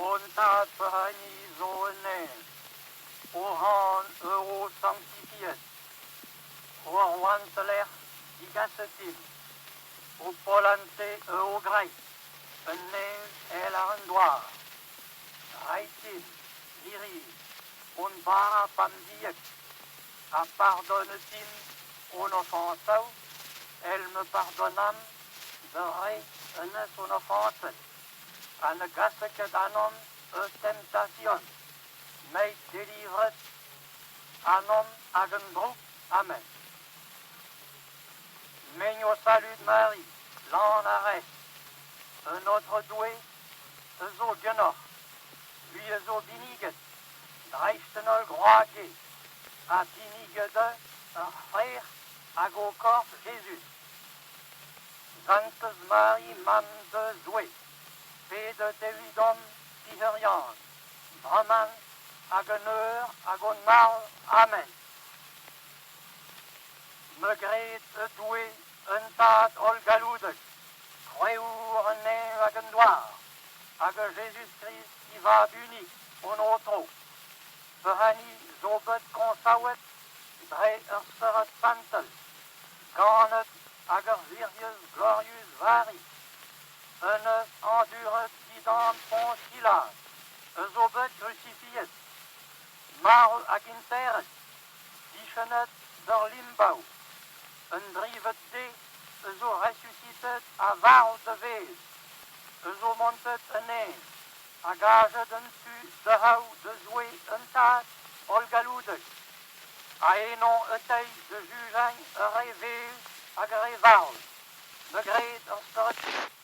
Hon Tad pehini zo en neñv, ho anv eo santifiet, ho rouantelezh digaset din, ho polante eo graet, en neñv èl àr an douar. Reit din, hiriv, hon bara pemdeziek, ha pardonet din hon ofañsoù èl ma pardonamp d'ar re en deus hon ofañset. Ha ne gase ket ac'hanomp eus temptasion, met delivret ac'hanomp ag an droug. Amen. Mein ho salud Mari, lan a rez, un Aotrou Doue a zo ganeoc'h, c'hwi a zo binniget, dreist an holl gwragez, ha binniget eo ur c'hrec'h hag ho korf Jezuz. Santez Mari, Mamm da Zoue, pedet evidomp pec'herion, bremañ hag an eur hag hon marv. Amen. Me gred e Doue un Tad hollgalloudek, krouer an neñv hag an douar, hag a Jezuz-Krist e Vab unik, hon Aotrou, pehini zo bet koñsaouet dre ur Spered Santel, ganet hag ur Wirionez glorius Vari, en deus añduret dindan Poñs Pilat, a zo bet krusifiet, marv hag interet, diskennet d'ur limboù, un drivet deiz a zo resusitet a varv da vez, a zo montet en neñv, hag ajet en tu dehou da Zoue an Tad hollgalloudek, ha eno e teuy da jujañ ar re vev hag ar re varv. Me gred ur spered.